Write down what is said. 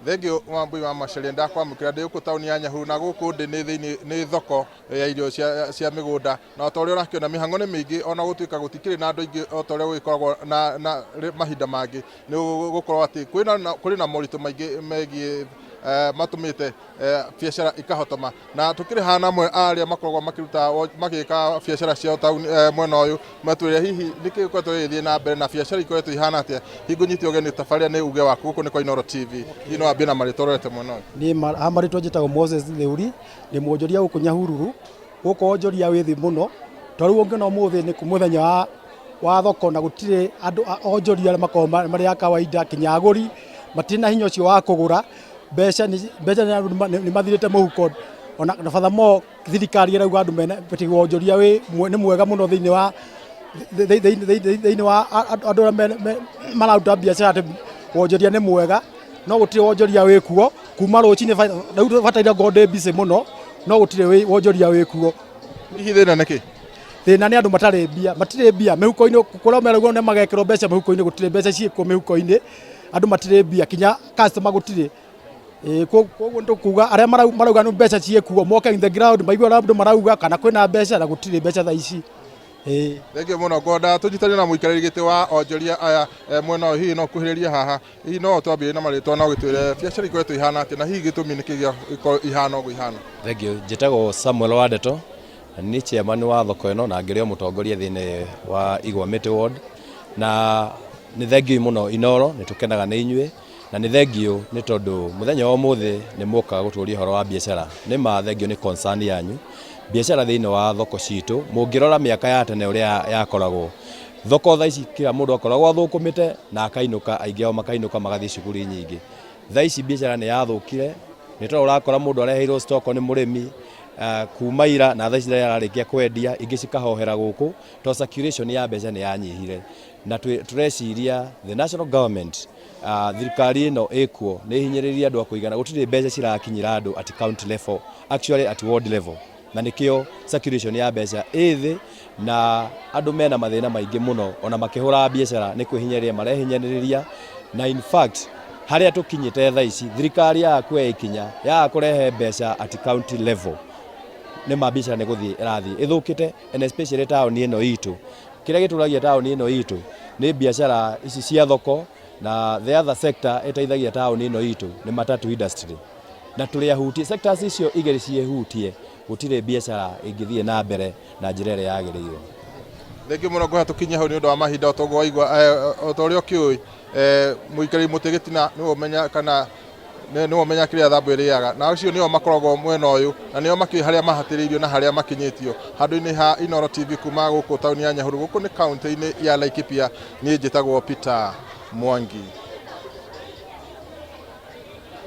Thengiũ Wambui wa Macharia, ndakwamũkĩra ndĩ gũkũ taũni ya Nyahururu na gũkũ ndĩ nĩ thĩinĩ nĩ thoko ya irio cia mĩgũnda, na o ta ũrĩa ũrakĩona mĩhang'o nĩ mĩingĩ ona gũtuĩka gũtikĩrĩ na andũ aingĩ o ta ũrĩa gũgĩkoragwo na mahinda mangĩ, nĩ gũkorwo atĩ kũrĩ na moritũ maingĩ megiĩ matũmĩte biacara ikahotoma. Na tũkĩrĩ haha na amwe a arĩa makoragwo makĩruta magĩka biacara ciao taũni mwena ũyũ, matwĩre hihi nĩkĩ gĩkoretwo gĩgĩthiĩ na mbere na biacara ikoretwo ihana atĩa. Hihi ngũnyite ũgeni tabarĩra nĩ uge waku, gũkũ nĩ kwa Inooro TV. Hihi no wambie na marĩtwa ũrorete mwena ũyũ? Niĩ ha marĩtwa njĩtagwo Moses Theuri, ndĩ mwonjoria gũkũ Nyahururu, gũkũ wonjoria wĩ thĩ mũno, ta rĩu ũngĩona ũmũthĩ nĩ mũthenya wa thoko na gũtirĩ andũ onjoria arĩa makoragwo marĩ a kawaida kinya agũri matirĩ na hinya ũcio wa kũgũra, mbeca nĩ mathirĩte mũhuko, ona furthermore thirikari ĩrauga andũ mena atĩ wonjoria wĩ nĩ mwega mũno thĩinĩ wa thĩinĩ wa andũ arĩa mararuta biacara atĩ wonjoria nĩ mwega, no gũtirĩ wonjoria wĩ kuo, kuma rũcinĩ rĩu bataire ngorwo ndĩ busy mũno, no gũtirĩ wonjoria wĩ kuo. Hihi thĩna nĩ kĩ? Thĩna nĩ andũ matarĩ mbia, matirĩ mbia mĩhuko-inĩ, kũrĩa meragwo nĩ magekĩrwo mbeca mĩhuko-inĩ, gũtirĩ mbeca ciĩkuo mĩhuko-inĩ, andũ matirĩ mbia, kinya customer gũtirĩ. Koguo nĩ tũkuga arĩa marauga nĩ mbeca ciĩkuo moke in the ground maigue ũrĩa andũ marauga kana kwĩna mbeca na gũtirĩ mbeca thaa ici. Thengiũ mũno, ngwenda tũnyitanĩre na mũikarĩri gĩtĩ wa onjoria aya mwena ũyũ, hihi no ũkuhĩrĩrie haha, hihi no twambĩrĩrie na marĩtwa na ũgĩtwĩre biacara ikoretwo ihana atĩa na hihi gĩtũmi nĩkĩ gĩa gũkorwo ihana ũguo ihana. Thengiũ, njĩtagwo Samuel Wandeto na nĩ chairman wa thoko ĩno na ngĩrĩ o mũtongoria thĩinĩ wa Igwa Mĩtĩ Ward, na nĩ thengiũ mũno Inooro, nĩ tũkenaga nĩ inyuĩ. Na nĩ thengiũ nĩ tondũ mũthenya wa ũmũthĩ nĩ mwoka gũtũria ũhoro wa biacara. Nĩ ma thengiũ nĩ concern yanyu. Biacara thĩinĩ wa thoko citũ, mũngĩrora mĩaka ya tene ũrĩa yakoragwo, thoko thaa ici kila mũndũ akoragwo athũkũmĩte na akainũka, aingĩ ao makainũka magathiĩ cuguri nyingĩ. Thaa ici biacara nĩ yathũkire, nĩ tondũ ũrakora mũndũ areheirwo stock nĩ mũrĩmi kuma ira na thaa ici ndarĩ ararĩkia kwendia, ingĩ cikahohera gũkũ tondũ circulation ya mbeca nĩ yanyihire. Na tũreciria the national government, thirikari ĩno ĩkuo nĩ ĩhinyĩrĩirie andũ a kũigana, gũtirĩ mbeca cirakinyĩra andũ at county level, actually at ward level, na nĩkĩo circulation ya mbeca ĩ thĩ na andũ mena mathĩna maingĩ mũno, ona makĩhũra biacara nĩ kwĩhinyĩrĩria marehinyĩrĩria, na in fact harĩa tũkinyĩte thaa ici thirikari yaga kuoya ikinya yaga kũrehe mbeca at county level, nĩ ma biacara nĩ gũthiĩ ĩrathiĩ ĩthũkĩte, and especially taũni ĩno itũ. Kĩrĩa gĩtũragia taũni ĩno itũ nĩ biacara ici cia thoko, na the other sector ĩteithagia taũni ĩno itũ nĩ matatu industry, na tũrĩ ahutie sectors icio igĩrĩ ciĩhutie, gũtirĩ biacara ĩngĩthiĩ na mbere na njĩra ĩrĩa yagĩrĩire. Thengiũ mũno, ngũhoya tũkinye hau nĩ ũndũ wa mahinda. O ta ũguo waigua, o ta ũrĩa ũkĩũĩ, mũikarĩri mũtĩ gĩtina nĩwe ũmenya kana nĩwe ũmenya kĩrĩa thambo ĩrĩaga, na acio nĩo makoragwo mwena ũyũ na nĩo makĩũĩ harĩa mahatĩrĩirio na harĩa makinyĩtio. Handũ-inĩ ha Inooro TV kuma gũkũ taũni ya Nyahururu, gũkũ nĩ kaũntĩ-inĩ ya Laikipia, niĩ njĩtagwo Peter Mwangi.